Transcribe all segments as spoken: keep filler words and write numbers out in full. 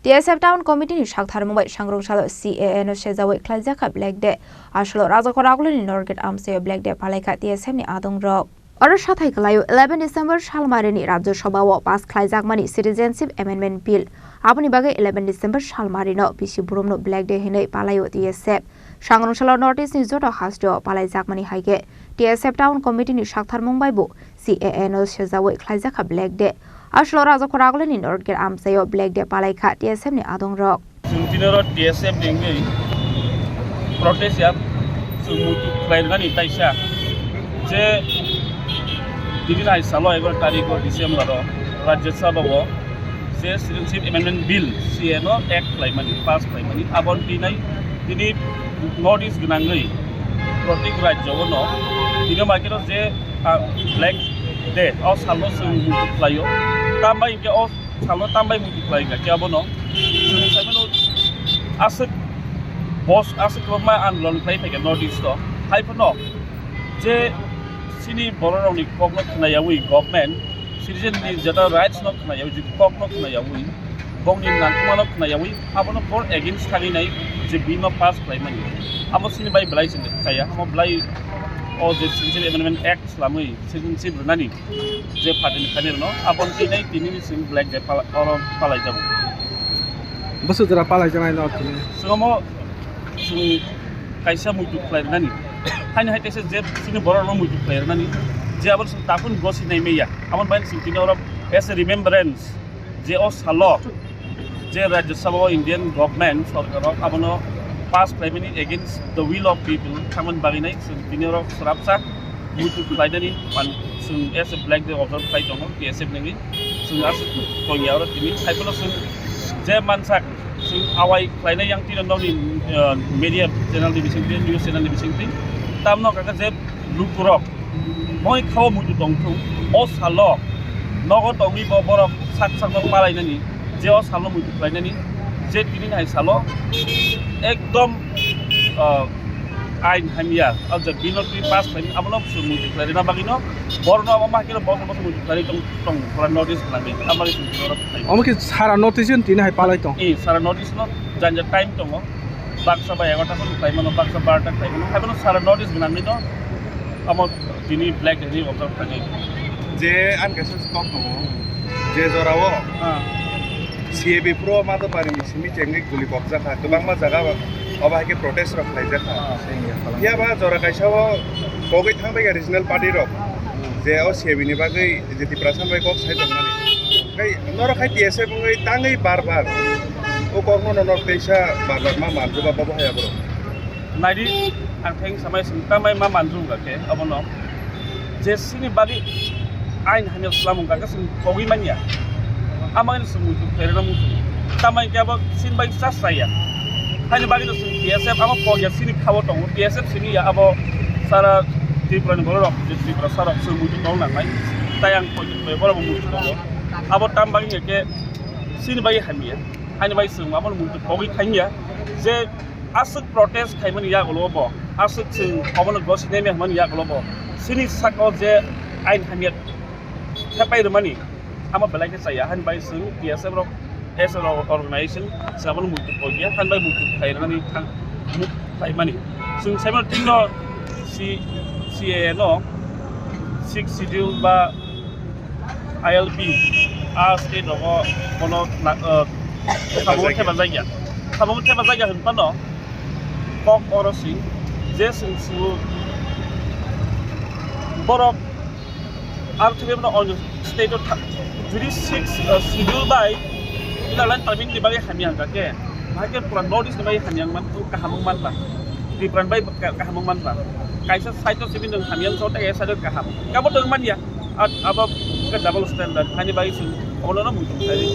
T S F Town Committee ni saktharmung bai sangrong salo C A A no sejawi khlaijakha Black Day. Asolo Rajakhor Agulini Norgate amchaio Black Day palaikha T S F ni adongrok. Oro sathai kwlaio eleven December salmarini Rajya Sabha o pass khlaijakmani Citizenship Amendment Bill. Aboni bagwi eleven December salmarino bisi burumno Black Day hinwi palaio T S F. Sangrong salo North East ni joto hasteo palaijakmani hai khe T S F Town Committee ni saktharmung bai bo C A A no sejawi khlaijakha Black Day. Asolo Rajakhor Agulini Norgate amchaio Black Day palaikha T S F ni adongrok. Chwng tini oro T S F ni wngwi protest ya chwng muitu khlai rwnani taisa je tini hai salo egaroh tarikh o December o Rajya Sabha o je Citizenship Amendment Bill C A A no act khlaimani, pass khlaimani, aboni tini tini North East gwnangwi protik rajyo o no tini o market o je, ah, Black Day o salo chwng muitu khlaio, tambai hinkhe o salo tambai muitu khlai wngkha khe abono chwng saimano aswk bos aswk kwbangma andolon khlai phaikha North East o. Hai phano je chini bororokni kokno khnayawi government, citizen ni jeta rights no khnayawi, je kokno khnayawi, bongni nangkukmano khnayawi, abono bor against thangwi nai je bill no pass khlaimani. Abo chini bai belai se chaya, abo belai o je Citizenship Amendment Act slamwi citizenship rwnani je party ni khainai rwno, aboni twi nai tini ni chwng Black Day pala-, oro palaijago. Bwswk jora palaijaknai no tini? Chwng omo chwng kaisa muitu khlai rwnani. Haino hai kaisa je chini borok no muitu khlai rwnani. Je abo chwng takhun gosi nai maya. Aboni bai chwng tini oro as a remembrance je o salo je Rajya Sabha o Indian government sorkar rok abono pass khlaimani against the will of people thangmani bagwi nai chwng tini oro swrapsa muitu khlainani man chwng as a Black Day observe khlai tongo T S F nini chwng aswk tongya oro tini hai phano chwng je mansak chwng awai khlainai yang tino nokni, uh, media channel ni bisingtwi news channel ni bisingtwi tamno kaka je lukurok moi khao muitu tongthung o salo nogo tongwi bo borok sak sakno palainani je o salo muitu khlainani je tini hai salo ekdom, ah, ain hamya o je bill no twi pass khlainani abono chwng muitu khlairina bagwino borno abo ma hakhe borno muitu khlai tong tong pura notice khlai abagwi chwng borok khlai. Omo khe sara notice tini hai palai tong? Eh, sara notice no janja time tongo. Baksa ba egarota khe khlai mano, baksa barota khlai mano. Hai bono sara notice gwnangwi no amo tini Black Day ni observe khlai. Je ang kaisa kok tongo, je jora o, ah, C A B pro Madhupari ni simi chengwi guli kokjak kha, kwbangma jaga o, obo hai khe protest rok khlaijak kha. Ah. Phiya ba jora kaisa o kogwi thang bai kha regional party rok, je o C A B ni bagwi je Tiprasa bai kok sai tongmani. Tei norok hai T S F wngwi tangwi bar bar o kokno norok teisa bar bar ma manjwba bobo hai aborok. Naidi, ang theng samai sung tamai ma manjwng ga khe abono je sini bagwi ain hamya swlamung ga khe sung kogwi manya. Amai sung muitu khairana muitu. Tamai khe abo sini bagwi chas raya. Haini bagwi no sung T S F abo kogya sini khawo tongo. T S F sini ya abo sara Tripura ni borok je Tripura sarok sung muitu tong nangnai. Tai ang kogya borok muitu tongo. Abo tam bagwi khe sini bagwi hamya. Haini bagwi sung abo muitu kogwi thangya. Je aswk protest khaimani yagulo bo, aswk chwng obono gosi naima hwnmani yagulo bo, chini saka o je ain hamya thepai rwmani, amo belai khe chaya, hani bai chwng T S F rok as a organization chwng abono muitu kogya, hani bai muitu khlai rwnani thang, mu-, khlaimani. Chwng saimano tino C-, C A A no sixth schedule ba I L P, a state rogo bono na, uh, samungo thepajak ya. Samungo thepajak ya hwn phano kok oro si je chwng sio borok aro thwiwi bono onyo state o tha-, judi sixth, uh, schedule bai inner line permit ni bagwi hamya hwnkha khe, bahai khe pura North East ni bagwi hamya wngman, kaham wngman ba. Tripura ni bai ka-, kaham wngman ba. Kaisa side o simi nwng hamya wngkha, tei kaisa side o kaham. Kabo nwng manya. At abo khe double standard. Hani bai sung obono no muitu khlai.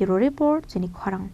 Bureau Report, Chini Khorang.